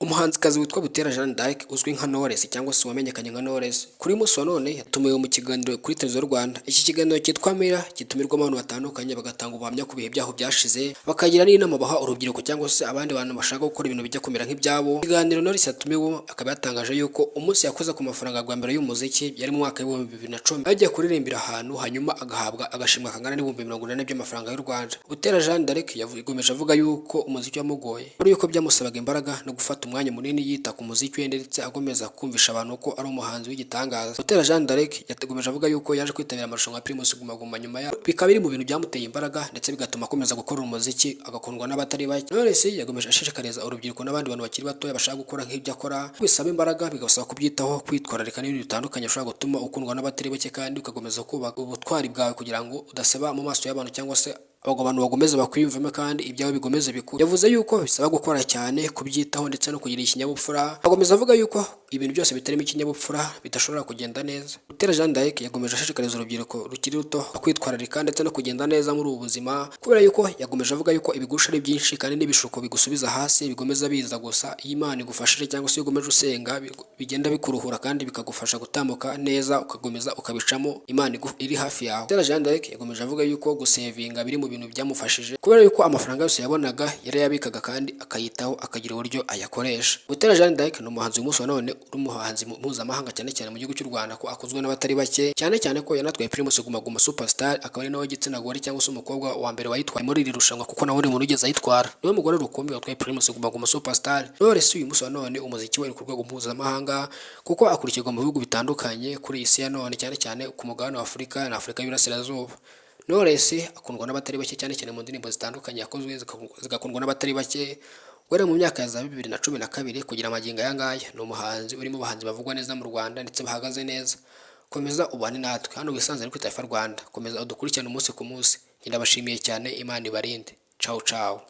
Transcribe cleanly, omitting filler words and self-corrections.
Umuhanzikazi witwa Butera Jeanne d'Arc uzwi nka Knowless cyangwa se wamenyekanye nka Knowless, kuri uyu munsi wa none yatumiwe mu kiganiro kuri Televiziyo Rwanda. Iki kiganiro cyitwa Mirror gitumirwamo abantu batandukanye, bagatanga ubuhamya ku bihe byaho byashize, bakagira n'inama baha urubyiruko cyangwa se abandi bantu bashaka gukora ibintu bijya kumera nk'ibyabo. Ikiganiro Knowless yatumiwemo, akaba yatangaje yuko umunsi yakoze ku mafaranga bwa mbere y'umuziki yari mu mwaka wa 2010, yagiye kuririmbira ahantu, hanyuma agahabwa agashimwe kangana n'80,000 by'amafaranga y'u Rwanda. Butera Jeanne d'Arc yakomeje avuga yuko umuziki wamugoye, muri yuko byamusabaga imbaraga no gufata umwanya munini yita ku muziki we, ndetse akomeza kumvisha abantu ko ari umuhanzi w'igitangaza. Butera Jeanne d'Arc yakomeje avuga yuko yaje kwitabira amarushanwa ya Primus Guma Guma nyuma ya bikaba biri mu bintu byamuteye imbaraga, ndetse bigatuma akomeza gukora umuziki agakundwa n'abatari bake. Knowless yakomeje ashishikariza urubyiruko n'abandi bantu bakiri batoya bashaka gukora nk'ibyo akora, bisaba imbaraga, bigasaba kubyitaho, kwitwararika n'ibintu bitandukanye bishobora gutuma ukundwa n'abatari bake, kandi ugakomeza kubaka ubutwari bwawe kugira ngo udaseba mu maso y'abantu, cyangwa se abo bantu bakomeze bakwiyumvemo kandi ibyawe bikomeze bikure. Yavuze yuko bisaba gukora cyane, kubyitaho ndetse no kugira ikinyabupfura. Akomeza avuga yuko ibintu byose bitarimo ikinyabupfura bidashobora kugenda neza. Butera Jeanne d'Arc yakomeje ashishikariza urubyiruko rukiri ruto kwitwararika ndetse no kugenda neza muri ubu buzima, kubera yuko yakomeje avuga yuko ibigusha ari byinshi kandi n'ibishuko bigusubiza hasi bigomeza biza. Gusa iyo Imana igufashije cyangwa se iyo ukomeje usenga, bigenda bikuruhura kandi bikagufasha gutambuka neza, ugakomeza ukabicamo Imana iri hafi yawe. Butera Jeanne d'Arc yakomeje avuga yuko gusevinga biri mu bintu byamufashije, kubera yuko amafaranga yose yabonaga yarayabikaga kandi akayitaho, akagira uburyo ayakoresha. Butera Jeanne d'Arc ni umuhanzi umunsi wa none uri umuhanzi mpuzamahanga, cyane cyane mu gihugu cy'u Rwanda, ko akunzwe n'abatari bake, cyane cyane ko yanatwaye Primus Guma Guma Superstar, akaba ari nawe gitsina gore cyangwa se umukobwa wa mbere wayitwaye muri iri rushanwa, kuko nawe uri muntu wigeze ayitwara, niwe mugore rukumbi watwaye Primus Guma Guma Superstar. Knowless uyu munsi wa none umuziki we uri ku rwego mpuzamahanga, kuko akurikirwa mu bihugu bitandukanye kuri iyi si ya none, cyane cyane ku mugabane wa Afurika na Afurika y'Iburasirazuba. Knowless akundwa n'abatari bake, cyane cyane mu ndirimbo zitandukanye yakozwe zigakundwa n'abatari bake. Guhera mu myaka ya za 2012 kugira amagingo aya ngaya, ni umuhanzi uri mu bahanzi bavugwa neza mu Rwanda ndetse bahagaze neza. Komeza ubane natwe hano wisanze kuri Taifa Rwanda, komeza udukurikirane umunsi ku munsi. Ndabashimiye cyane, Imana ibarinde. Ciao ciao.